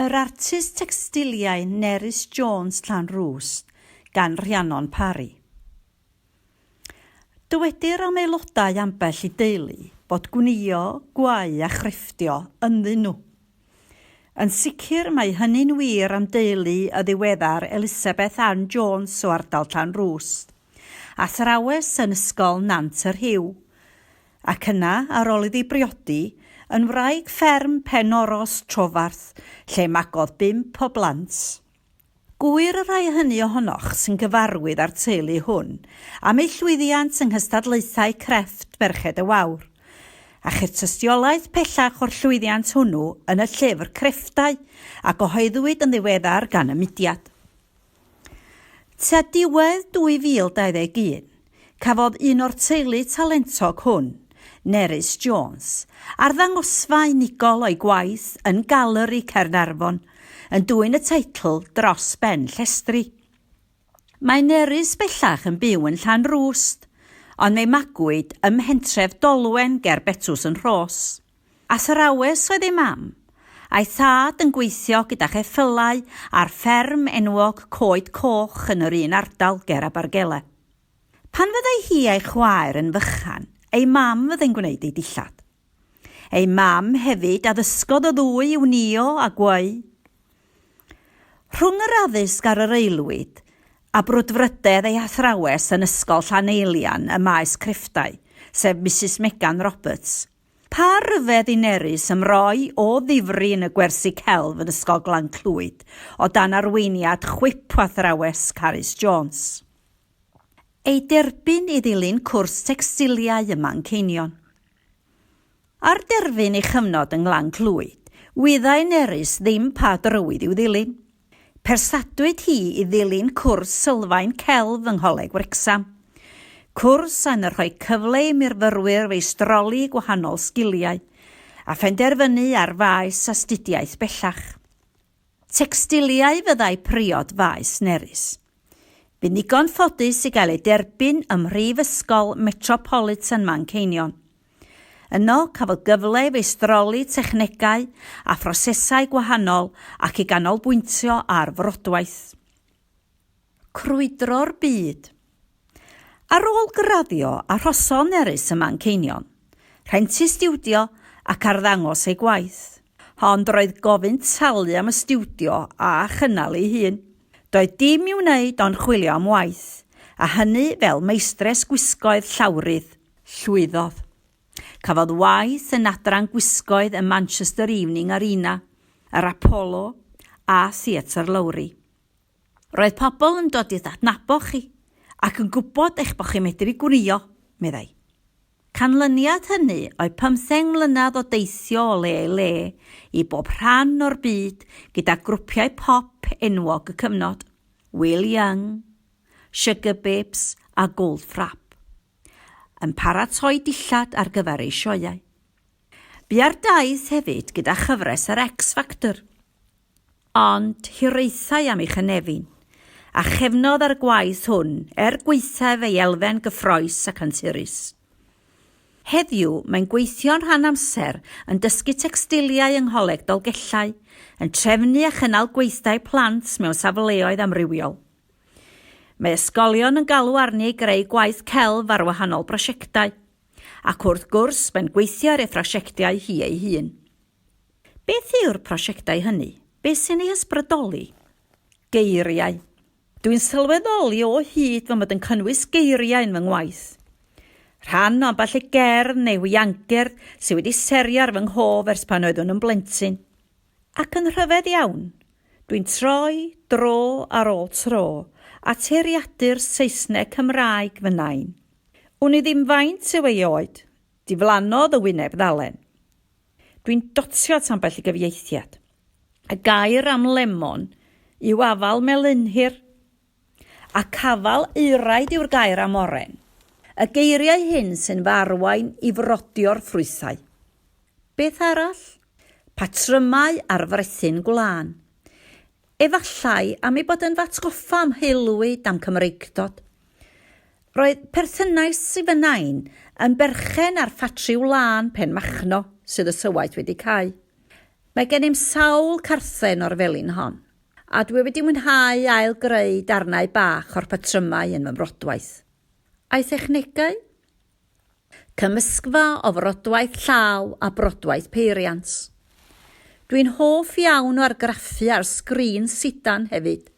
Yr artist tecstiliau Nerys Jones Llanrwst gan Rhiannon Parry. Dywedir am aelodau ambell i deulu bod gwnïo, gwau a chrefftio ynddyn nhw. Yn sicr mae hynny'n wir am deulu y ddiweddar Elisabeth Ann Jones o ardal Llanrwst, athrawes yn Ysgol Nant yr Rhiw, Ac yna, ar ôl iddi briodi, yn wraig fferm Pen Oros, Trofarth, lle magodd bump o blant. Gŵyr y rhai hynny ohonoch sy'n gyfarwydd â'r teulu hwn am eu llwyddiant yng nghystadlaethau crefft Merched y Wawr, a cheir tystiolaeth pellach o'r llwyddiant hwnnw yn y llyfr Crefftau a gyhoeddwyd yn ddiweddar gan y mudiad. Tua diwedd 2021, cafodd un o'r teulu talentog hwn, Nerys Jones, arddangosfa unigol o'i gwaith yn Galeri Caernarfon, yn dwyn y teitl Dros Ben Llestri. Mae Nerys bellach yn byw yn Llanrwst, ond fe'i magwyd ym mhentref Dolwen ger Betws yn Rhos. Athrawes oedd ei mam, a'i thad yn gweithio gyda cheffylau ar fferm enwog Coed Coch yn yr un ardal ger Abergele. Pan fyddai hi a'i chwaer yn fychan, ei mam fyddai'n gwneud eu dillad. Ei mam hefyd a ddysgodd y ddwy i wnïo a gweu. Rhwng yr addysg ar yr aelwyd a brwdfrydedd ei hathrawes yn Ysgol Llaneilian ym maes crefftau, sef Misus Megan Roberts, Pa ryfedd i Nerys ymroi o ddifri yn y gwersi celf yn Ysgol Glan Clwyd o dan arweiniad chwip o athrawes Carys Jones. Ei derbyn i ddilyn cwrs tecstiliau ym Manceinion. Ar derfyn ei chyfnod yng Nglan Clwyd, wyddai Nerys ddim pa drywydd i'w ddilyn. Persadwyd hi i ddilyn cwrs sylfaen celf yng Ngholeg Wrecsam. Cwrs a yn rhoi cyfle i myrfyrwyr feistroli gwahanol sgiliau, a phenderfynu ar faes astudiaeth bellach. Tecstiliau fyddai priod faes Nerys. Bu'n ddigon ffodus i gael ei derbyn ym Mhrifysgol Metropolitan Manceinion. Yno, cafodd gyfle i feistroli technegau a phrosesau gwahanol ac i ganolbwyntio ar frodwaith. Crwydro'r byd. Ar ôl graddio, arhosodd Nerys ym Manceinion, rhentu stiwdio ac arddangos ei gwaith. Ond roedd gofyn talu am y stiwdio a chynnal ei hun. Doedd dim i'w wneud ond chwilio am waith, a hynny fel meistres gwisgoedd llawrydd. Llwyddodd. Cafodd waith yn adran gwisgoedd y Manchester Evening Arena, yr Apollo a Theatr Lowry. Roedd pobl yn dod i'ch adnabod chi ac yn gwybod eich bod chi'n medru gwnïo, meddai. Canlyniad hynny oedd pymtheng mlynedd o deithio o le i le i bob rhan o'r byd gyda grwpiau pop enwog y cyfnod, Will Young, Sugababes a Goldfrapp, yn paratoi dillad ar gyfer eu sioeau. Bu ar daith hefyd gyda chyfres yr X Factor. Ond hiraethai am ei chynefin, a chefnodd ar y gwaith hwn er gwaethaf ei elfen gyffrous ac anturus. Heddiw, mae'n gweithio'n rhan amser yn dysgu tecstiliau yng Ngholeg Dolgellau, yn trefnu a chynnal gweithdai plant mewn safleoedd amrywiol. Mae ysgolion yn galw arni i greu gwaith celf ar wahanol brosiectau, ac wrth gwrs mae'n gweithio ar ei phrosiectiau hi ei hun. Beth yw'r prosiectau hynny? Beth sy'n ei hysbrydoli? Geiriau. Dwi'n sylweddoli o hyd fy mod yn cynnwys geiriau yn fy ngwaith. Rhan o ambell i gerdd neu hwiangerdd sydd wedi serio ar fy nghof ers pan oeddwn yn blentyn. Ac yn rhyfedd iawn, dwi'n troi dro ar ôl tro at eiriadur Saesneg-Cymraeg fy nain. Wn i ddim faint yw ei oed, diflannodd y wyneb ddalen. Dwi'n dotio at ambell i gyfieithiad. Y gair am lemon yw afal melynhir, ac afal euraid yw'r gair am oren. Y geiriau hyn sy'n fy arwain i frodio'r ffrwythau. Beth arall? Patrymau ar frethyn gwlân. Efallai am ei bod yn fy atgoffa am haelwyd a'm Cymreictod. Roedd perthynas i fy nain yn berchen ar ffatri wlân Penmachno, sydd ysywaeth wedi cau. Mae gennym sawl carthen o'r felin hon, a dwi wedi mwynhau ail-greu darnau bach o'r patrymau yn fy mrodwaith. A'i thechnegau? Cymysgfa o frodwaith llaw a brodwaith peiriant. Dwi'n hoff iawn o argraffu ar sgrin sidan hefyd,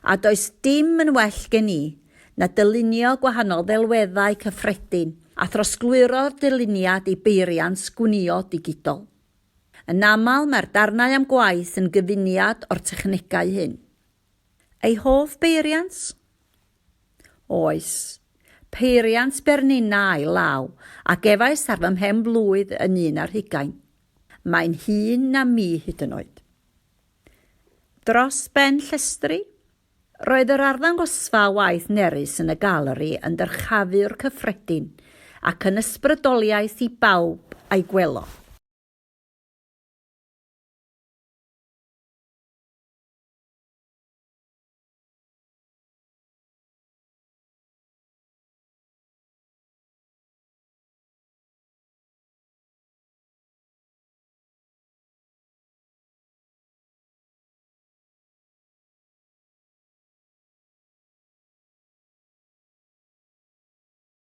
a does dim yn well gen i na dylunio gwahanol ddelweddau cyffredin a throsglwyddo'r dyluniad i beiriant gwnïo digidol. Yn aml mae'r darnau am gwaith yn gyfuniad o'r technegau hyn. Ei hoff beiriant? Oes. Peiriant Bernina a'i law a gefais ar fy mhen-blwydd yn un ar hugain. Mae'n hŷn na mi hyd yn oed. Dros ben llestri? Roedd yr arddangosfa waith Nerys yn y galeri yn ddyrchafu'r cyffredin ac yn ysbrydoliaeth i bawb a'i gwelodd.